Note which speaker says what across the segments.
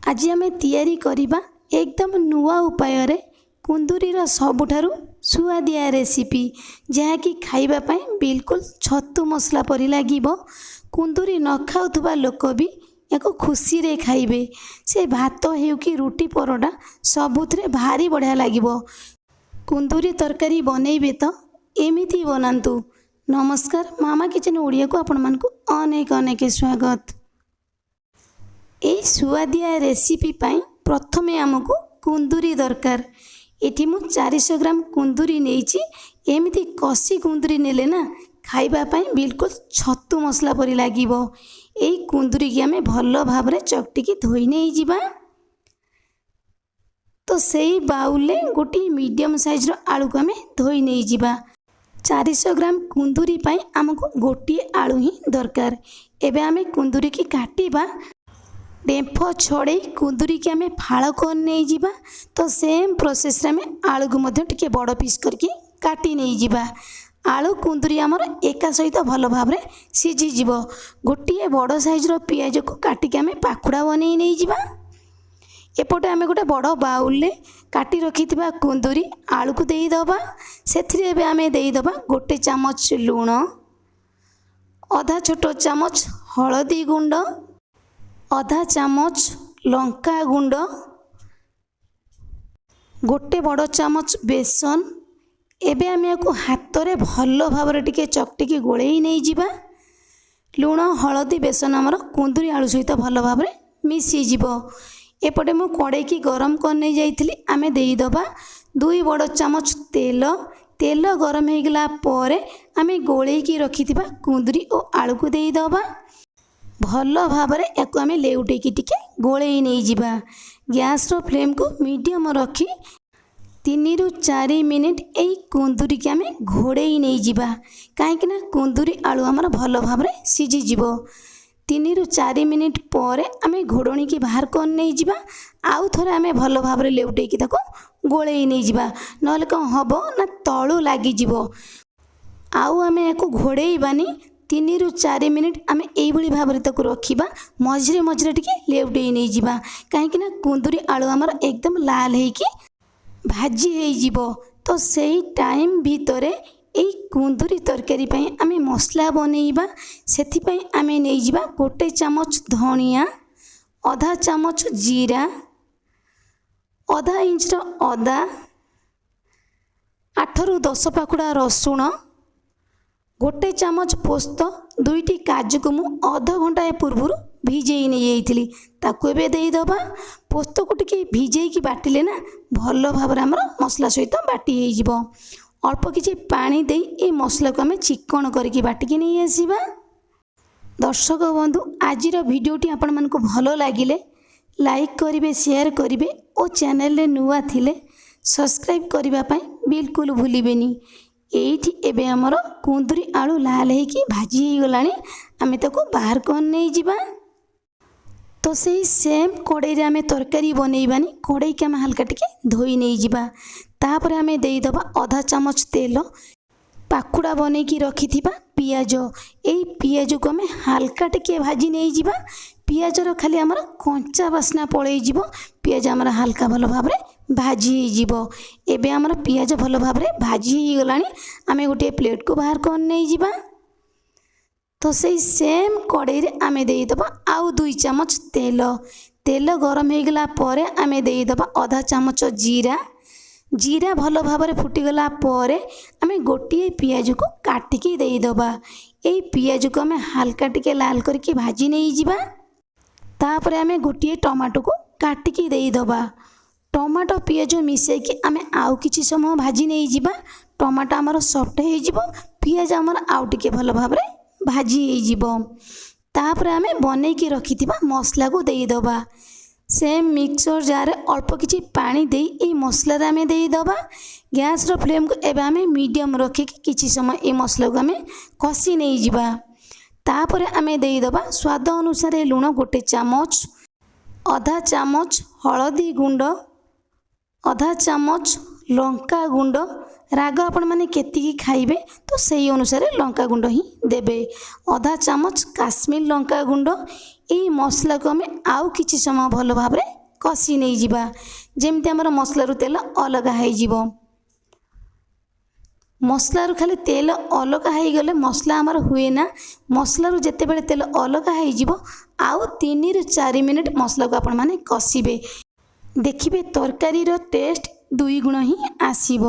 Speaker 1: ଆଜି ଆମେ ତିଆରି କରିବା ଏକଦମ ନୂଆ ଉପାୟରେ କୁନ୍ଦୁରିର ସବୁଠାରୁ ସୁଆଦିଆ ରେସିପି, ଯାହାକି ଖାଇବା ପାଇଁ ବିଲକୁଲ ଛତୁ ମସଲା ପରି ଲାଗିବ। କୁନ୍ଦୁରି ନ ଖାଉଥିବା ଲୋକ ବି ୟାକୁ ଖୁସିରେ ଖାଇବେ। ସେ ଭାତ ହେଉ କି ରୁଟି, ପରଟା, ସବୁଥିରେ ଭାରି ବଢ଼ିଆ ଲାଗିବ। କୁନ୍ଦୁରି ତରକାରୀ ବନେଇବେ ତ ଏମିତି ବନାନ୍ତୁ। ନମସ୍କାର, ମାମା କିଚେନ୍ ଓଡ଼ିଆକୁ ଆପଣମାନଙ୍କୁ ଅନେକ ଅନେକ ସ୍ୱାଗତ। ଏଇ ସୁଆଦିଆ ରେସିପି ପାଇଁ ପ୍ରଥମେ ଆମକୁ କୁନ୍ଦୁରି ଦରକାର। ଏଠି ମୁଁ 400 ଗ୍ରାମ କୁନ୍ଦୁରି ନେଇଛି। ଏମିତି କଷି କୁନ୍ଦୁରି ନେଲେ ନା ଖାଇବା ପାଇଁ ବିଲକୁଲ ଛତୁ ମସଲା ପରି ଲାଗିବ। ଏଇ କୁନ୍ଦୁରିକି ଆମେ ଭଲ ଭାବରେ ଚକଟିକି ଧୋଇ ନେଇଯିବା। ତ ସେଇ ବାଉଲରେ ଗୋଟିଏ ମିଡ଼ିୟମ୍ ସାଇଜ୍ର ଆଳୁକୁ ଆମେ ଧୋଇ ନେଇଯିବା। 400 ଗ୍ରାମ କୁନ୍ଦୁରି ପାଇଁ ଆମକୁ ଗୋଟିଏ ଆଳୁ ହିଁ ଦରକାର। ଏବେ ଆମେ କୁନ୍ଦୁରିକି କାଟିବା। ଡେମ୍ଫ ଛଡ଼େଇ କୁନ୍ଦୁରିକି ଆମେ ଫାଳ କରି ନେଇଯିବା। ତ ସେମ୍ ପ୍ରୋସେସ୍ରେ ଆମେ ଆଳୁକୁ ମଧ୍ୟ ଟିକେ ବଡ଼ ପିସ୍ କରିକି କାଟି ନେଇଯିବା। ଆଳୁ କୁନ୍ଦୁରି ଆମର ଏକା ସହିତ ଭଲ ଭାବରେ ସିଝିଯିବ। ଗୋଟିଏ ବଡ଼ ସାଇଜ୍ର ପିଆଜକୁ କାଟିକି ଆମେ ପାଖୁଡ଼ା ବନେଇ ନେଇଯିବା। ଏପଟେ ଆମେ ଗୋଟେ ବଡ଼ ବାଉଲରେ କାଟି ରଖିଥିବା କୁନ୍ଦୁରି, ଆଳୁକୁ ଦେଇଦେବା। ସେଥିରେ ଏବେ ଆମେ ଦେଇଦେବା 1 ଚାମଚ ଲୁଣ, ଅଧା ଛୋଟ ଚାମଚ ହଳଦୀ ଗୁଣ୍ଡ, ଅଧା ଚାମଚ ଲଙ୍କା ଗୁଣ୍ଡ, 1 ବଡ଼ ଚାମଚ ବେସନ। ଏବେ ଆମେ ୟାକୁ ହାତରେ ଭଲ ଭାବରେ ଟିକେ ଚକଟିକି ଗୋଳେଇ ନେଇଯିବା। ଲୁଣ, ହଳଦୀ, ବେସନ ଆମର କୁନ୍ଦୁରି, ଆଳୁ ସହିତ ଭଲ ଭାବରେ ମିଶିଯିବ। ଏପଟେ ମୁଁ କଡ଼େଇକି ଗରମ କରି ନେଇଯାଇଥିଲି। ଆମେ ଦେଇଦେବା 2 ବଡ଼ ଚାମଚ ତେଲ। ତେଲ ଗରମ ହେଇଗଲା ପରେ ଆମେ ଗୋଳେଇକି ରଖିଥିବା କୁନ୍ଦୁରି ଓ ଆଳୁକୁ ଦେଇଦେବା। ଭଲ ଭାବରେ ୟାକୁ ଆମେ ଲେଉଟେଇକି ଟିକେ ଗୋଳେଇ ନେଇଯିବା। ଗ୍ୟାସ୍ର ଫ୍ଲେମ୍କୁ ମିଡ଼ିୟମ୍ ରଖି 3ରୁ 4 ମିନିଟ୍ ଏଇ କୁନ୍ଦୁରିକି ଆମେ ଘୋଡ଼େଇ ନେଇଯିବା, କାହିଁକିନା କୁନ୍ଦୁରି, ଆଳୁ ଆମର ଭଲ ଭାବରେ ସିଝିଯିବ। 3ରୁ 4 ମିନିଟ୍ ପରେ ଆମେ ଘୋଡ଼ଣୀକି ବାହାର କରି ନେଇଯିବା। ଆଉ ଥରେ ଆମେ ଭଲ ଭାବରେ ଲେଉଟେଇକି ତାକୁ ଗୋଳେଇ ନେଇଯିବା, ନହେଲେ କ'ଣ ହେବ ନା ତଳୁ ଲାଗିଯିବ। ଆଉ ଆମେ ୟାକୁ ଘୋଡ଼େଇବାନି। 3ରୁ 4 ମିନିଟ୍ ଆମେ ଏଇଭଳି ଭାବରେ ତାକୁ ରଖିବା। ମଝିରେ ମଝିରେ ଟିକେ ଲେଉଟେଇ ନେଇଯିବା, କାହିଁକିନା କୁନ୍ଦୁରି, ଆଳୁ ଆମର ଏକଦମ ଲାଲ ହେଇକି ଭାଜି ହେଇଯିବ। ତ ସେଇ ଟାଇମ୍ ଭିତରେ ଏଇ କୁନ୍ଦୁରି ତରକାରୀ ପାଇଁ ଆମେ ମସଲା ବନେଇବା। ସେଥିପାଇଁ ଆମେ ନେଇଯିବା 1 ଚାମଚ ଧଣିଆ, ଅଧା ଚାମଚ ଜିରା, ଅଧା ଇଞ୍ଚର ଅଦା, 8ରୁ 10 ପାଖୁଡ଼ା ରସୁଣ, 1 ଚାମଚ ପୋସ୍ତ। ଦୁଇଟି କାଜୁକୁ ମୁଁ ଅଧଘଣ୍ଟାଏ ପୂର୍ବରୁ ଭିଜେଇ ନେଇଯାଇଥିଲି, ତାକୁ ଏବେ ଦେଇଦେବା। ପୋସ୍ତକୁ ଟିକେ ଭିଜେଇକି ବାଟିଲେ ନା ଭଲ ଭାବରେ ଆମର ମସଲା ସହିତ ବାଟି ହେଇଯିବ। ଅଳ୍ପ କିଛି ପାଣି ଦେଇ ଏଇ ମସଲାକୁ ଆମେ ଚିକଣ କରିକି ବାଟିକି ନେଇ ଆସିବା। ଦର୍ଶକ ବନ୍ଧୁ, ଆଜିର ଭିଡ଼ିଓଟି ଆପଣମାନଙ୍କୁ ଭଲ ଲାଗିଲେ ଲାଇକ୍ କରିବେ, ସେୟାର କରିବେ ଓ ଚ୍ୟାନେଲରେ ନୂଆ ଥିଲେ ସବସ୍କ୍ରାଇବ୍ କରିବା ପାଇଁ ବିଲକୁଲ ଭୁଲିବେନି। ଏଇଠି ଏବେ ଆମର କୁନ୍ଦୁରି, ଆଳୁ ଲାଲ ହେଇକି ଭାଜି ହେଇଗଲାଣି। ଆମେ ତାକୁ ବାହାର କରି ନେଇଯିବା। ତ ସେଇ ସେମ୍ କଡ଼େଇରେ ଆମେ ତରକାରୀ ବନେଇବାନି। କଡ଼େଇକି ଆମେ ହାଲକା ଟିକେ ଧୋଇ ନେଇଯିବା। ତାପରେ ଆମେ ଦେଇଦେବା ଅଧା ଚାମଚ ତେଲ। ପାଖୁଡ଼ା ବନେଇକି ରଖିଥିବା ପିଆଜ, ଏଇ ପିଆଜକୁ ଆମେ ହାଲକା ଟିକେ ଭାଜି ନେଇଯିବା। ପିଆଜର ଖାଲି ଆମର କଞ୍ଚା ବାସ୍ନା ପଳେଇଯିବ। ପିଆଜ ଆମର ହାଲକା ଭଲ ଭାବରେ ଭାଜି ହେଇଯିବ। ଏବେ ଆମର ପିଆଜ ଭଲ ଭାବରେ ଭାଜି ହେଇଗଲାଣି। ଆମେ ଗୋଟିଏ ପ୍ଲେଟ୍କୁ ବାହାର କରି ନେଇଯିବା। ତ ସେଇ ସେମ୍ କଡ଼େଇରେ ଆମେ ଦେଇଦେବା ଆଉ 2 ଚାମଚ ତେଲ। ତେଲ ଗରମ ହେଇଗଲା ପରେ ଆମେ ଦେଇଦେବା ଅଧା ଚାମଚ ଜିରା। ଜିରା ଭଲ ଭାବରେ ଫୁଟିଗଲା ପରେ ଆମେ ଗୋଟିଏ ପିଆଜକୁ କାଟିକି ଦେଇଦେବା। ଏଇ ପିଆଜକୁ ଆମେ ହାଲକା ଟିକେ ଲାଲ କରିକି ଭାଜି ନେଇଯିବା। ତାପରେ ଆମେ ଗୋଟିଏ ଟମାଟୋକୁ କାଟିକି ଦେଇଦେବା। ଟମାଟୋ, ପିଆଜ ମିଶାଇକି ଆମେ ଆଉ କିଛି ସମୟ ଭାଜି ନେଇଯିବା। ଟମାଟୋ ଆମର ସଫ୍ଟ ହେଇଯିବ, ପିଆଜ ଆମର ଆଉ ଟିକେ ଭଲ ଭାବରେ ଭାଜି ହେଇଯିବ। ତାପରେ ଆମେ ବନେଇକି ରଖିଥିବା ମସଲାକୁ ଦେଇଦେବା। ସେମ୍ ମିକ୍ସର ଜାର୍ରେ ଅଳ୍ପ କିଛି ପାଣି ଦେଇ ଏଇ ମସଲାରେ ଆମେ ଦେଇଦେବା। ଗ୍ୟାସ୍ର ଫ୍ଲେମ୍କୁ ଏବେ ଆମେ ମିଡ଼ିୟମ୍ ରଖିକି କିଛି ସମୟ ଏଇ ମସଲାକୁ ଆମେ କଷି ନେଇଯିବା। ତାପରେ ଆମେ ଦେଇଦେବା ସ୍ୱାଦ ଅନୁସାରେ ଲୁଣ 1 ଚାମଚ, ଅଧା ଚାମଚ ହଳଦୀ ଗୁଣ୍ଡ, ଅଧା ଚାମଚ ଲଙ୍କା ଗୁଣ୍ଡ। ରାଗ ଆପଣମାନେ କେତିକି ଖାଇବେ ତ ସେଇ ଅନୁସାରେ ଲଙ୍କା ଗୁଣ୍ଡ ହିଁ ଦେବେ। ଅଧା ଚାମଚ କାଶ୍ମୀର ଲଙ୍କା ଗୁଣ୍ଡ। ଏଇ ମସଲାକୁ ଆମେ ଆଉ କିଛି ସମୟ ଭଲ ଭାବରେ କଷି ନେଇଯିବା, ଯେମିତି ଆମର ମସଲାରୁ ତେଲ ଅଲଗା ହେଇଯିବ। ମସଲାରୁ ଖାଲି ତେଲ ଅଲଗା ହେଇଗଲେ ମସଲା ଆମର ହୁଏ ନା। ମସଲାରୁ ଯେତେବେଳେ ତେଲ ଅଲଗା ହେଇଯିବ, ଆଉ 3ରୁ 4 ମିନିଟ୍ ମସଲାକୁ ଆପଣମାନେ କଷିବେ। ଦେଖିବେ, ତରକାରୀର ଟେଷ୍ଟ ଦୁଇ ଗୁଣ ହିଁ ଆସିବ।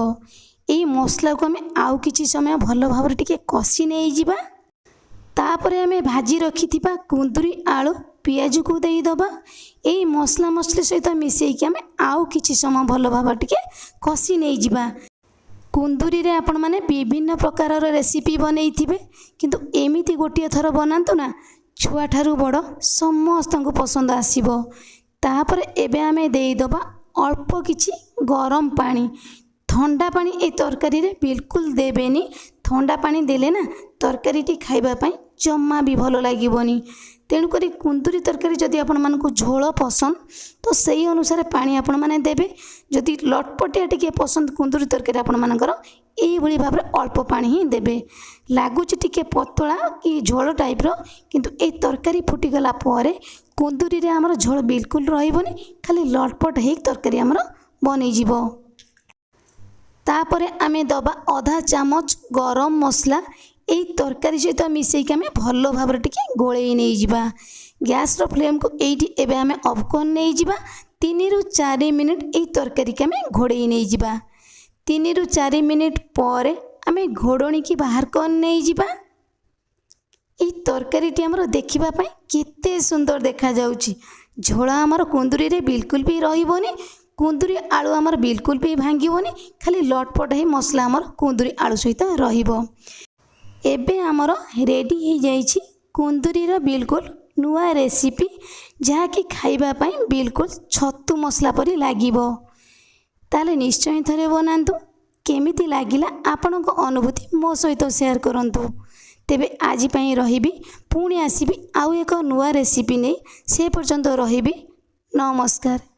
Speaker 1: ଏଇ ମସଲାକୁ ଆମେ ଆଉ କିଛି ସମୟ ଭଲ ଭାବରେ ଟିକେ କଷି ନେଇଯିବା। ତାପରେ ଆମେ ଭାଜି ରଖିଥିବା କୁନ୍ଦୁରି, ଆଳୁ, ପିଆଜକୁ ଦେଇଦେବା। ଏଇ ମସଲା ମସଲି ସହିତ ମିଶାଇକି ଆମେ ଆଉ କିଛି ସମୟ ଭଲ ଭାବରେ ଟିକେ କଷି ନେଇଯିବା। କୁନ୍ଦୁରିରେ ଆପଣମାନେ ବିଭିନ୍ନ ପ୍ରକାରର ରେସିପି ବନେଇଥିବେ, କିନ୍ତୁ ଏମିତି ଗୋଟିଏ ଥର ବନାନ୍ତୁ ନା, ଛୁଆଠାରୁ ବଡ଼ ସମସ୍ତଙ୍କୁ ପସନ୍ଦ ଆସିବ। ତାପରେ ଏବେ ଆମେ ଦେଇଦେବା ଅଳ୍ପ କିଛି ଗରମ ପାଣି। ଥଣ୍ଡା ପାଣି ଏ ତରକାରୀରେ ବିଲକୁଲ ଦେବେନି। ଥଣ୍ଡା ପାଣି ଦେଲେ ନା ତରକାରୀଟି ଖାଇବା ପାଇଁ ଜମା ବି ଭଲ ଲାଗିବନି। ତେଣୁକରି କୁନ୍ଦୁରି ତରକାରୀ ଯଦି ଆପଣମାନଙ୍କୁ ଝୋଳ ପସନ୍ଦ, ତ ସେଇ ଅନୁସାରେ ପାଣି ଆପଣମାନେ ଦେବେ। ଯଦି ଲଟପଟିଆ ଟିକେ ପସନ୍ଦ କୁନ୍ଦୁରି ତରକାରୀ ଆପଣମାନଙ୍କର, ଏଇଭଳି ଭାବରେ ଅଳ୍ପ ପାଣି ହିଁ ଦେବେ। ଲାଗୁଛି ଟିକେ ପତଳା କି ଝୋଳ ଟାଇପ୍ର, କିନ୍ତୁ ଏଇ ତରକାରୀ ଫୁଟିଗଲା ପରେ କୁନ୍ଦୁରିରେ ଆମର ଝୋଳ ବିଲକୁଲ ରହିବନି, ଖାଲି ଲଟପଟ ହେଇକି ତରକାରୀ ଆମର ବନିଯିବ। ତାପରେ ଆମେ ଦେବା ଅଧା ଚାମଚ ଗରମ ମସଲା। ଏଇ ତରକାରୀ ସହିତ ମିଶାଇକି ଆମେ ଭଲ ଭାବରେ ଟିକେ ଗୋଳେଇ ନେଇଯିବା। ଗ୍ୟାସ୍ର ଫ୍ଲେମ୍କୁ ଏଇଠି ଏବେ ଆମେ ଅଫ୍ କରି ନେଇଯିବା। 3ରୁ 4 ମିନିଟ୍ ଏଇ ତରକାରୀକି ଆମେ ଘୋଡ଼େଇ ନେଇଯିବା। 3ରୁ 4 ମିନିଟ୍ ପରେ ଆମେ ଘୋଡ଼ଣୀକି ବାହାର କରି ନେଇଯିବା। ଏଇ ତରକାରୀଟି ଆମର ଦେଖିବା ପାଇଁ କେତେ ସୁନ୍ଦର ଦେଖାଯାଉଛି। ଝୋଳ ଆମର କୁନ୍ଦୁରିରେ ବିଲକୁଲ ବି ରହିବନି, କୁନ୍ଦୁରି ଆଳୁ ଆମର ବିଲକୁଲ ବି ଭାଙ୍ଗିବନି, ଖାଲି ଲଟପଟ ହେଇ ମସଲା ଆମର କୁନ୍ଦୁରି ଆଳୁ ସହିତ ରହିବ। ଏବେ ଆମର ରେଡ଼ି ହେଇଯାଇଛି କୁନ୍ଦୁରିର ବିଲକୁଲ ନୂଆ ରେସିପି, ଯାହାକି ଖାଇବା ପାଇଁ ବିଲକୁଲ ଛତୁ ମସଲା ପରି ଲାଗିବ। ତାହେଲେ ନିଶ୍ଚୟ ଥରେ ବନାନ୍ତୁ। କେମିତି ଲାଗିଲା, ଆପଣଙ୍କ ଅନୁଭୂତି ମୋ ସହିତ ସେୟାର କରନ୍ତୁ। ତେବେ ଆଜି ପାଇଁ ରହିବି। ପୁଣି ଆସିବି ଆଉ ଏକ ନୂଆ ରେସିପି ନେଇ। ସେ ପର୍ଯ୍ୟନ୍ତ ରହିବି। ନମସ୍କାର।